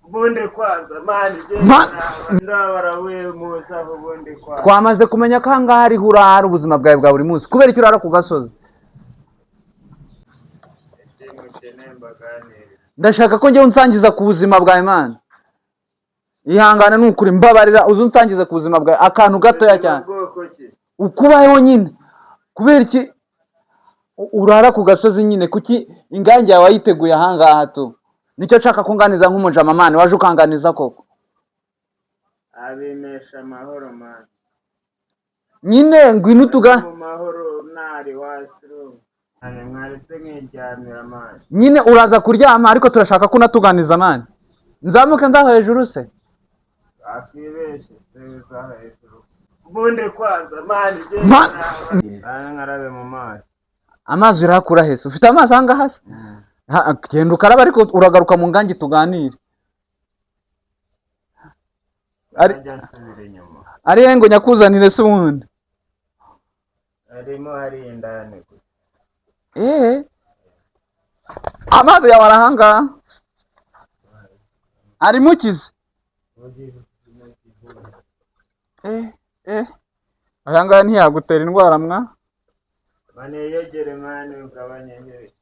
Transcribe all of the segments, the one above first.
Ubundi kwanza man, Ma- ndabara we muza ubundi kwanza. Twamaze kumenya ko ahangaha ariho urara ubuzima bwawe bwa buri munsi. Kubera icyo urara ku gasozi? Ikintu ukeneye mbaganire. Ndashaka ko njyewe unsangiza ku buzima bwawe, man. Ihangane, ni ukuri, mbabarira, uze unsangize ku buzima bwawe akantu gatoya cyane. Ubwoko ki? Ukubayeho nyine, kubera iki urara ku gasozi nyine? Kuki ingange yawe wayiteguye ahangaha tu? Nicyo nshaka kunganiza nk'umujama, man. Waje ukanganiza koko. Abimesha amahoro, man. Nyine ngwino utuga Mu mahoro ntari wasiru mwaretse nkiryamira, man. Nyine uraza kuryama, ariko turashaka ko unatuganiza, man. Nzamuke nzaho hejuru se? Akwibeshe se uza hejuru ubundi kwanza, man. Ma- Nkarabe mu maso. Amazi urayakura hese? Ufite amazi ahangaha se? Genda ukaraba, ariko uragaruka mu ngangi tuganire. Ari Najya nsubira inyuma. Ari ngo nyakuzanire se ubundi? Harimo hari indani gusa. Amazi yawe arahangaha arimo ukize. Aya ngaya ntiyagutera indwara mwa? Man, yegere, man, ugabanye he.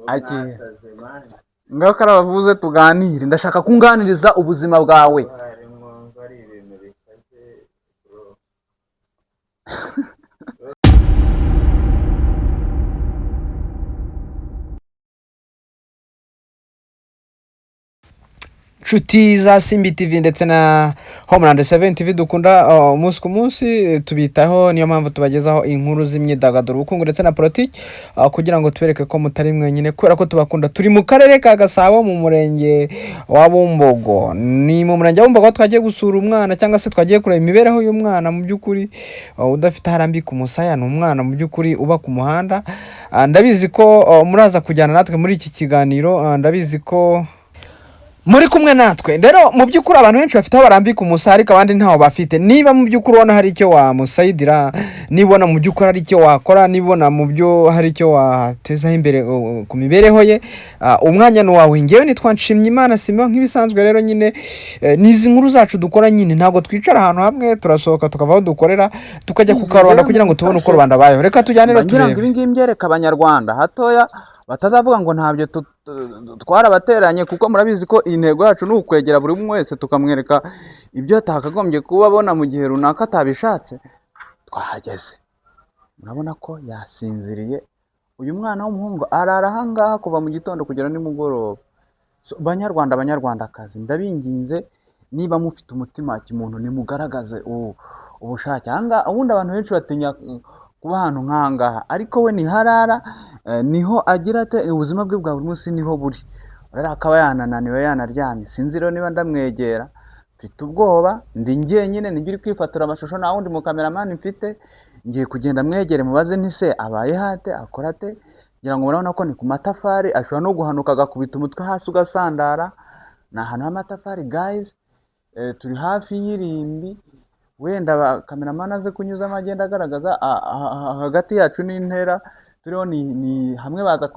Agiye. Mwasaze, man. Ngaho karabavuze tuganire, ndashaka kunganiriza ubuzima bwawe. Hari mwumva ari ibintu bikaze, bro. Nshuti za Simbi TV ndetse na Homeland 7 TV dukunda, umunsi ku munsi tubitaho, niyo mpamvu tubagezaho inkuru z'imyidagaduro, ubukungu ndetse na politiki, kugira ngo tubereke ko mutari mwenyine kubera ko tubakunda. Turi mu karere ka Gasabo, mu murenge wa Bumbogo. Ni mu murenge wa Bumbogo aho twagiye gusura umwana, cyangwa se twagiye kureba imibereho y'umwana mu by'ukuri udafite aho arambika umusaya. Ni umwana mu by'ukuri uba ku muhanda. Ndabizi ko muraza kujyana natwe muri iki kiganiro. Ndabizi ko muri kumwe natwe. Rero mu by'ukuri abantu benshi bafite aho barambika umusaya, ariko abandi ntaho bafite. Niba mu by'ukuri ubona hari icyo wamusayidira, niba ubona mu by'ukuri hari icyo wakora, niba ubona mu byo hari icyo watezaho imbere ku mibereho ye, umwanya ni uwawe. Ngewe nitwa Nshimyimana Simon nk'ibisanzwe. Rero nyine n'izi nkuru zacu dukora nyine, ntabwo twicara ahantu hamwe, turasohoka tukava aho dukorera tukajya ku karubanda kugira ngo tubone uko rubanda bayeho. Reka tujyane rero ngira ngo turebe. Ibi ngibi mbyereka abanyarwanda hatoya batazavuga ngo ntabyo twarabateranye, kuko murabizi ko intego yacu ni ukwegera buri umwe wese tukamwereka ibyo atakagombye kuba abona mu gihe runaka atabishatse. Twahageze, murabona ko yasinziriye. Uyu mwana w'umuhungu arara ahangaha kuva mu gitondo kugera nimugoroba. So, banyarwanda, banyarwandakazi, ndabinginze, niba mufite umutima wa kimuntu nimugaragaze ubushake. Ahangaha ubundi abantu benshi batinya kuba ahantu nk'ahangaha, ariko we niho arara, niho agira ate, ubuzima bwe bwa buri munsi niho buri. Rero akaba yanananiwe, yanaryamye. Sinzi rero niba ndamwegera, mfite ubwoba, ndi njyenyine, nijye uri kwifatira amashusho, nta wundi mukameramani mfite. Ngiye kugenda mwegere mubaze nti se abaye hate, akora ate? Ngira ngo murabona ko ni ku matafari, ashobora no guhanuka agakubita umutwe hasi ugasandara. Ni ahantu h'amatafari, guys. Turi hafi y'irimbi, wenda kameramani aze kunyuzamo agenda agaragaza hagati yacu n'intera turiho ni hamwe baza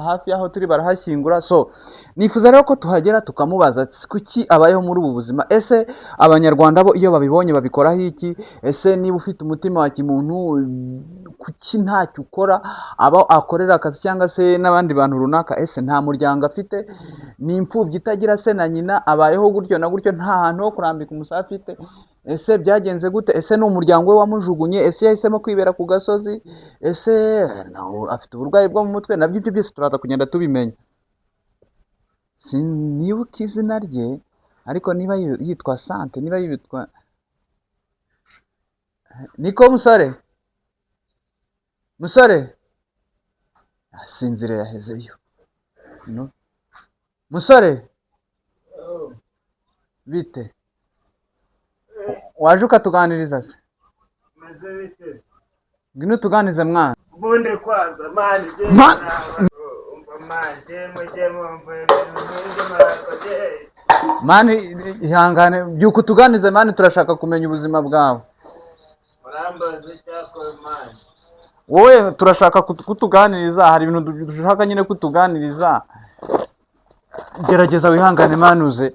hafi y'aho turi barahashyingura. So nifuza rero ko tuhagera tukamubaza ati, kuki abayeho muri ubu buzima? Ese abanyarwanda bo iyo babibonye babikoraho iki? Ese niba ufite umutima wa kimuntu, kuki ntacyo ukora, aba akorera akazi cyangwa se n'abandi bantu runaka? Ese nta muryango afite? Ni imfubyi itagira se na nyina, abayeho gutyo na gutyo, nta hantu ho kurambika umusaya afite. Ese byagenze gute? Ese ni umuryango we wamujugunye? Ese yahisemo kwibera ku gasozi? Ese afite uburwayi bwo mu mutwe? Nabyo ibyo byose turaza kugenda tubimenya. Sinibuka izina rye, ariko niba yitwa Sante, niba yitwa niko. Musore, musore, asinzire, yahezeyo. No. Musore, bite? Waje ukatuganiriza se? Meze bite? Ngwino utuganize, mwana. Ubundi kwanza, man. Ma- Umva, man, jemwe jemwe, umva ibintu nk'ibyo murakoze. Man, ihangane, byuka utuganize, man, turashaka kumenya ubuzima bwawe. Murambaza icyakora, man. Wowe turashaka kutuganiriza, hari ibintu dushaka nyine kutuganiriza. Gerageza wihangane man, uze.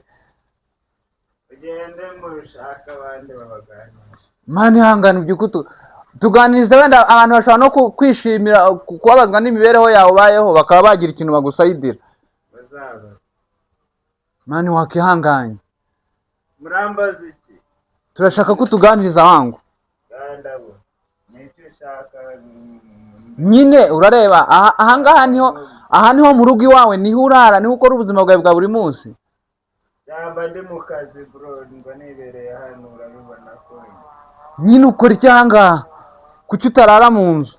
Ugende mushaka abandi babaganisha. Man, ihangane, ubyuke tuganirize. Wenda abantu bashobora no kwishimira kubabazwa n'imibereho yawe ubayeho, bakaba bagira ikintu bagusayidira. Bazaba. Man, wakihanganye. Murambaza iki? Turashaka ko utuganiriza wangu. Kandi abo nicyo ushaka? Nyine urareba aha, ahangaha niho, aha niho mu rugo iwawe, niho urara, niho ukora ubuzima bwawe bwa buri munsi. Yamba ndi mu kazi, bro, ngo nibereye hano, urabibona ko. Nyine ukora iki ahangaha? Kuki utarara mu nzu?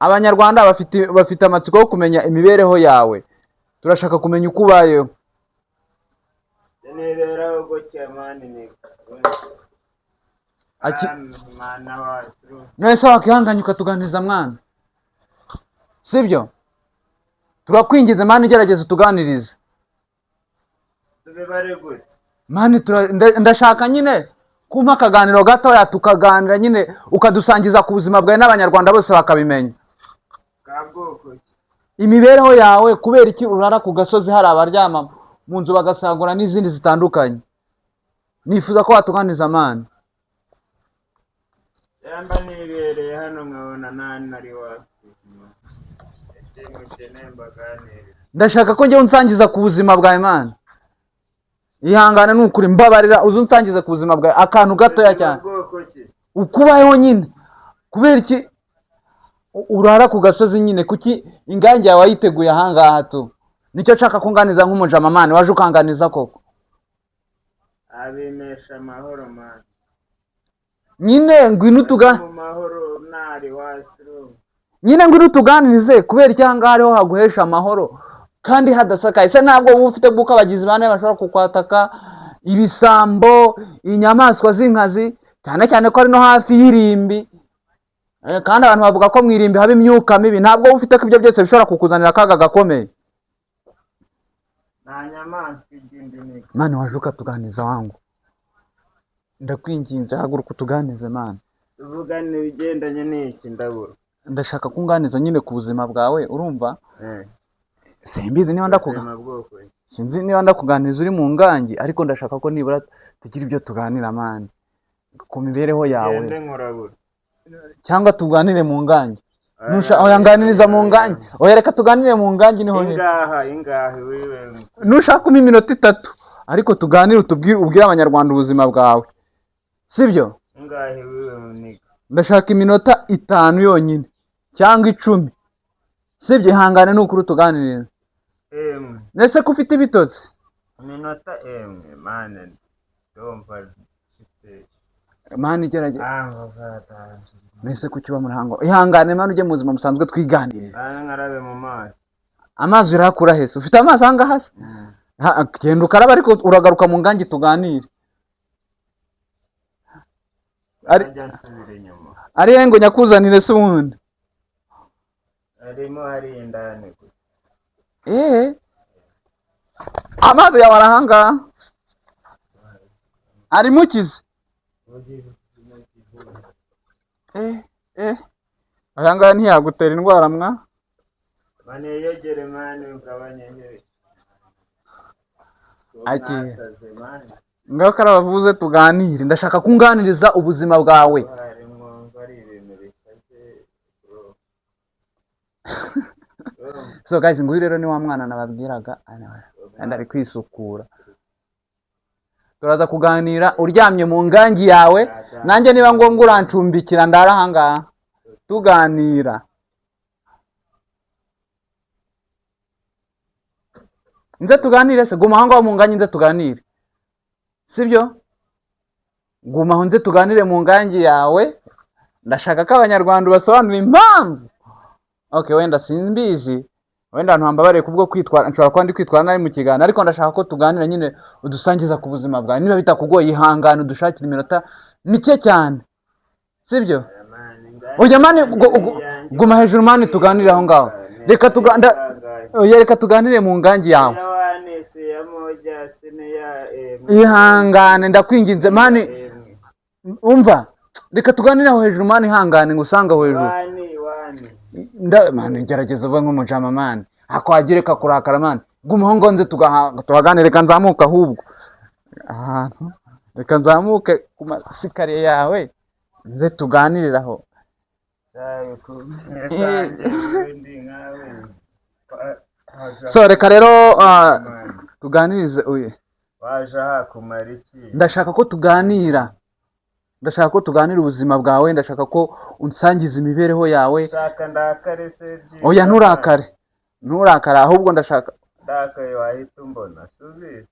Abanyarwanda bafite amatsiko yo kumenya imibereho yawe, turashaka kumenya uko ubayeho. Niberaho gutya, man, ni mwana wacu. None se wakihanganye ukatuganiriza, mwana? Sibyo? Turakwinginze man, gerageza utuganirize. Tubibare gute? Man, ndashaka nyine kumpa akaganiro gatoya, tukaganira nyine, ukadusangiza ku buzima bwawe n'abanyarwanda bose bakabimenya. Bwa bwoko ki? Imibereho yawe, kubera iki urara ku gasozi, hari abaryama mu nzu bagasagura n'izindi zitandukanye? Nifuza ko watuganiriza, man. Yamba nibereye hano nkabona nta nari wapi ese mukeneye mbaganire? Ndashaka ko njyewe unsangiza ku buzima bwawe, man. Ihangane, ni ukuri, mbabarira, uze unsangize ku buzima bwawe akantu gatoya cyane. Bwoko ki? Ukubayeho nyine, kubera iki urara ku gasozi nyine? Kuki ingangi yawe wayiteguye ahangaha tu? Nicyo nshaka kunganiza nk'umujama, man. Waje ukanganiza koko. Abimesha amahoro, man. Nyine ngwino utuga Mu mahoro ntari wasiru. Nyine ngwino utuganirize, kubera iki ahangaha ariho haguhesha amahoro kandi hadasakaye? Se ntabwo uba ufite bw'uko abagizi ba nabi bashobora kukwataka, ibisambo, inyamaswa z'inkazi, cyane cyane ko ari no hafi y'irimbi? Kandi abantu bavuga ko mu irimbi haba imyuka mibi. Ntabwo uba ufite ko ibyo byose bishobora kukuzanira akaga gakomeye? Nta nyamaswa ijya indi nigga. Man, waje ukatuganiza wangu. Ndakwinginze, haguruka utuganize, man. Tuvugane ibigendanye n'iki, ndabura? Ndashaka kunganiza nyine ku buzima bwawe, urumva? Simbizi niba ndakuga Ubuzima bwoko ki? Sinzi niba ndakuganiriza uri mu ngangi, ariko ndashaka ko nibura tugira ibyo tuganira, man, ku mibereho yawe. Gende nkurabura. Cyangwa tuganire mu ngangi. Oya, nganiriza mu ngangi. Oya, reka tuganire mu ngangi, niho heza. Ingaha ingaha wiwe? Nushaka umpa iminota 3, ariko tuganire, utubwire, ubwire abanyarwanda ubuzima bwawe, sibyo? Ingahe wiwe, nigga? Ndashaka iminota 5 yonyine cyangwa 10, sibyo? Ihangane, ni ukuri, utuganiriza. Emwe. Nese ko ufite ibitotsi? Iminota emwe, man, ndumva mfite Man, gerageza. Ah. Nese kuki uba muri hango? Ihangane man, ujye mu buzima busanzwe, twiganirire. Ah, nkarabe mu maso. Amazi urayakura hese? Ufite amazi ahangaha se? Genda ukaraba, ariko uragaruka mu ngangi tuganire. Najya nsubira inyuma. Ari ngo nyakuzanire se ubundi? Arimo hariya indani gusa. Amazi yawe arahangaha, arimo ukize. Aya ngaya ntiyagutera indwara mwa? Man, yegere, man, ugabanye he. Aki. Mwasaze, man. Ngaho karabavuze, tuganire. Ndashaka kunganiriza ubuzima bwawe. Hari mwumva ari ibintu bikaze, bro. So guys, nguyu rero ni wa mwana nababwiraga, kandi ari kwisukura. Turaza kuganira uryamye mu ngangi yawe, nanjye niba ngombwa urancumbikira, ndara ahangaha tuganira. Nze tuganire se? Guma aho ngaho mu ngangi, nze tuganire, sibyo? Guma aho, nze tuganire mu ngangi yawe. Ndashaka ko abanyarwanda basobanura impamvu. Okay, wenda simbizi, wenda abantu bambabariye kubwo kwitwara, nshobora kuba ndi kwitwara nabi mu kiganiro, ariko ndashaka ko tuganira nyine, udusangiza ku buzima bwawe. Niba bitakugoye, ihangane udushakire iminota mike cyane, sibyo? Oya man, guma hejuru, man, tuganire aho ngaho. Reka oya, reka tuganire mu ngangi yawe. Ihangane, ndakwinginze, man. Umva, reka tuganire aho hejuru, man. Ihangane ngo usange aho hejuru. Man, gerageza uve nk'umujama, man. Ako wagira reka kurakara, man. Gumaho ngo nze tuhaganire. Reka nzamuke ahubwo ahantu, reka nzamuke ku masikariye yawe nze tuganirire aho. Cyayo ku ubundi nkawe So reka rero tuganirize uyu. Waje aha kumara iki? Ndashaka ko tuganira, ndashaka ko tuganira ubuzima bwawe, ndashaka ko unsangiza imibereho yawe. Shaka ndakare se byiza? Oya, nturakare, nturakare, ahubwo ndashaka Ndakaye wahita umbona, subizi.